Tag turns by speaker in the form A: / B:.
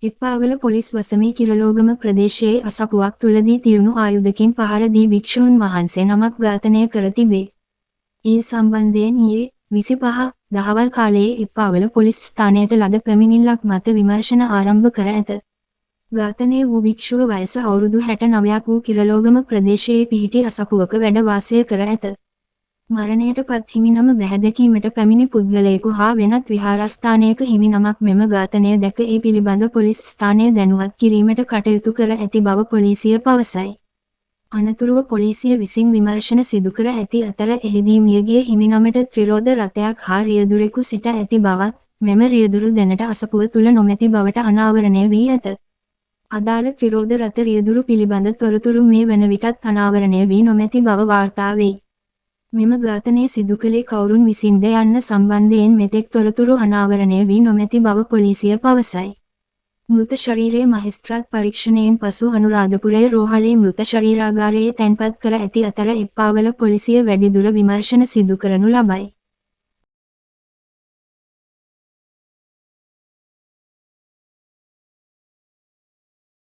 A: Eppawala police වසමේ කිරලෝගම ප්‍රදේශයේ අසපුවක් තුලදී තියුණු ආයුධකින් පහර දී භික්ෂූන් වහන්සේ නමක් ඝාතනය කර තිබේ. ඒ සම්බන්ධයෙන් ඊයේ 25 දහවල් කාලයේ එප්පාවල පොලිස් ස්ථානයට ලද පැමිණිල්ලක් මත විමර්ශන ආරම්භ කර ඇත. ඝාතනය වූ භික්ෂුව වයස අවුරුදු 69ක් වූ කිරලෝගම ප්‍රදේශයේ පිහිටි අසපුවක වැඩ වාසය කර ඇත. මරණයට පත් හිමිනම බැහැදැකීමට පැමිණි පුද්ගලයෙකු හා වෙනත් විහාරස්ථානයක හිමිනමක් මෙම ඝාතනය දැක ඒ පිළිබඳ පොලිස් ස්ථානය දැනුවත් කිරීමට කටයුතු කර ඇති බව පොලිසිය පවසයි. අනතුරුව පොලිසිය විසින් විමර්ශන සිදු කර ඇති අතර එහිදී මියගිය හිමිනමට ත්‍රිරෝද රථයක් හා රියදුරෙකු සිට ඇති බවත් මෙම රියදුරු දැනට අසපුව තුළ නොමැති බවට අනාවරණය වී ඇත. අදාළ ත්‍රිරෝද රථ රියදුරු පිළිබඳ තොරතුරු මේ වන විටත් අනාවරණය වී නොමැති බව වාර්තා වේ. මෙම ඝාතනය සිදු කළේ කවුරුන් විසින්ද යන්න සම්බන්ධයෙන් මෙතෙක් තොරතුරු අනාවරණය වී නොමැති බව පොලිසිය පවසයි. මෘත ශරීරය මහේස්ත්‍රාත් පරීක්ෂණයෙන් පසු අනුරාධපුරයේ රෝහලේ මෘත ශරීරාගාරයේ තැන්පත් කර ඇති අතර එප්පාවල පොලිසිය වැඩිදුර විමර්ශන සිදු කරනු ලබයි.